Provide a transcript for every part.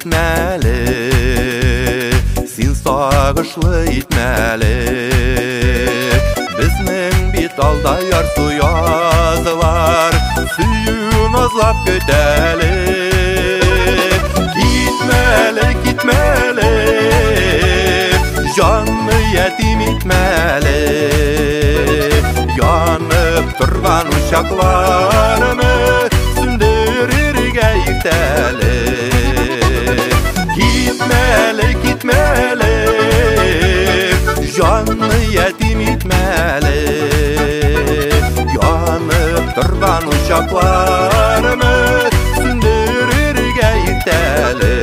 Китмәле, син сагышлы итмәле. Безнең бит алда ярсу язлар, сөю назлап көтәле. Китмәле, китмәле, җанны ятим итмәле. Янып торган учакларны сүндерергә иртәле. Китмәле, китмәле, җанны ятим итмәле. Янып торган учакларны сүндерергә иртәле.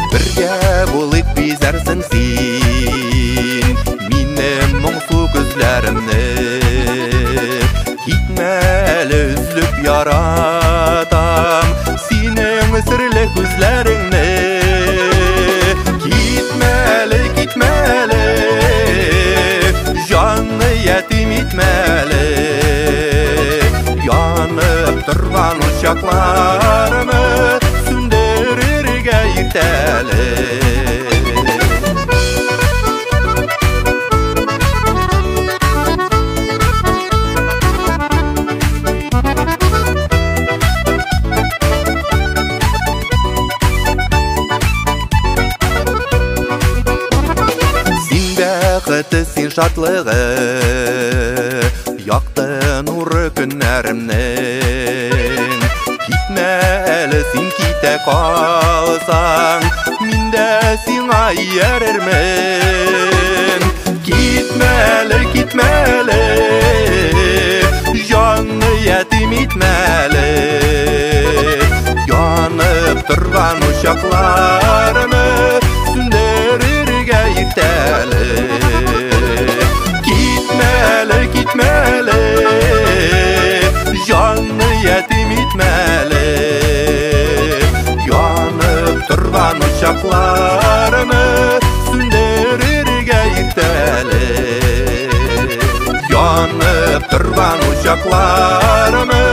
Бергә булыйк, бизәрсең син минем моңсу күзләремне. Китмәле, өзлеп яратам синең серле күзләреңне. Китмәле, китмәле, җанны ятим итмәле. Янып торган учакларны сүндерергә иртәле. Син бәхете, син шатлыгы, якты нуры көннәремнең. Китмә әле, син китә калсаң, мин дә сиңа иярермен. Китмә әле, китмә әле, җанны ятим итмәле. Янып торган учакларны сүндерергә иртәле. Китмәле, китмәле, җанны ятим итмәле. Янып торган учакларны сүндерергә иртәле. Янып торган учакларны